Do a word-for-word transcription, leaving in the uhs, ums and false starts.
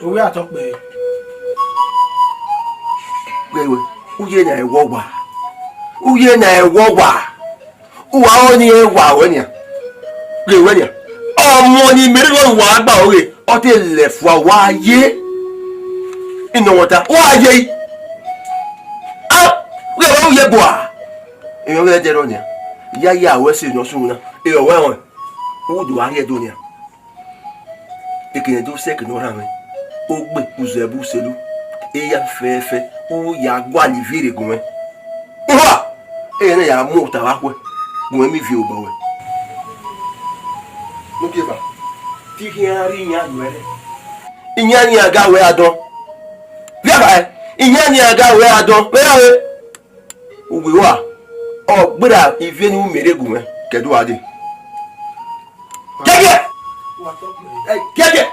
Ovbi atọ kpẹẹ. Wẹ, wẹ, u ye na ẹwọ wa. U ye na ẹwọ wa. Uwa ọnii ẹwa ruẹ nian. Ghe wẹ nian. Ọmọ ni Meri ghe wa gba ọghe, ọ te lẹ fua wa ye. Inọwọta, wa ye. A, wẹ, wẹ, u ye bua. Emwi ọghe ẹdẹrọ nian. Ya ya wẹ se nọ sunu na. E ọwẹ ọnrẹn. U do gha rhie do nian. Ekene do sẹ eke ne ọ rhan mwẹ, ogbe uzẹ bu selu, eya fẹfẹ, u ya gualọ ivie rre gun mwẹ. Uwa, ẹghẹ ne ya mu ota vbe akhuẹ, gun mwẹ miẹn ivie obọ ruẹ. Mugieva, te I khian rhie iyan yuẹ rẹ. Iyan ni a ga wẹ adọn. Via ba, iyan ni a ga wẹ adọn, vbe ra vbe? Uwẹ uwa, ọ gberra ivie ne u miẹn rre gu mwẹ, ke ẹdẹ uwa dee. Giẹgiẹ! Giẹgiẹ!